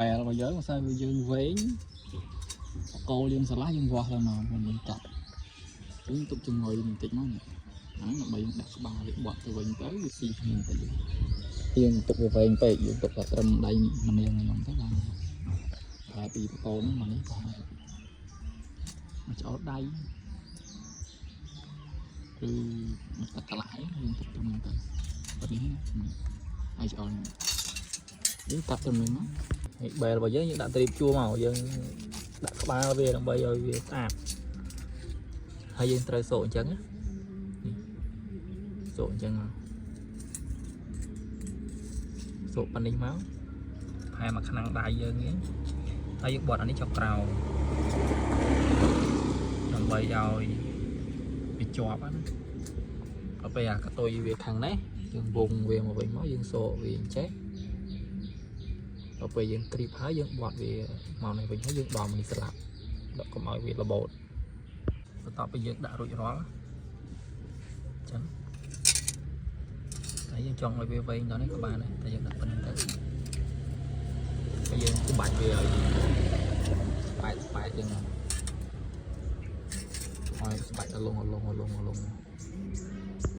បែលរបស់យើងបើសិនវាយើងវែងបកគោលយើងស្រឡះយើងវាស់ទៅមកមុនយើងកាត់យើងទុកចង្អុយបន្តិចមកនេះហ្នឹងដើម្បីយើងដាក់ក្បាលវាបត់ទៅវិញទៅវាស៊ីគ្នាបន្តិចយើងទុកវាវែងពេកយើងទុកតែត្រឹមដៃម្នាងខ្ញុំទៅបានតែពីបកគោលហ្នឹងមកនេះក៏ហើយមកឆ្អល់ដៃឬមកទឹកកន្លះយើងទុកត្រឹមហ្នឹងទៅប៉ុណ្នេះណាហើយឆ្អល់យើងកាត់ត្រឹមនេះមក ហើយបែលរបស់យើងយើងដាក់ត្រៀបជួរមកយើងដាក់ក្បាលវាដើម្បីឲ្យវាស្អាតហើយយើងត្រូវសោកអញ្ចឹងណានេះសោកអញ្ចឹងមកសោកប៉ុណ្នេះមកផែមកឆ្នាំងដៃយើងនេះហើយយើងបត់អានេះចុះក្រោមដើម្បីឲ្យវាជាប់ណាដល់ពេលអាកតុយវាខាងនេះយើងវងវាមកវិញមកយើងសោកវាអញ្ចេះ ដល់ពេលយើងគ្រីបហើយយើងបត់វាមកនេះវិញហើយយើងដំនេះស្លាប់ដល់កុំឲ្យវារបូតបន្ទាប់ពីយើងដាក់រួចរាល់អញ្ចឹងហើយយើងចង់ឲ្យវាវែងដល់នេះក៏បានដែរតែយើងដាក់ប៉ុណ្្នឹងទៅហើយយើងក្បាច់វាឲ្យស្បែកស្បែកចឹងមកឲ្យស្បែកដល់លងលងលងលង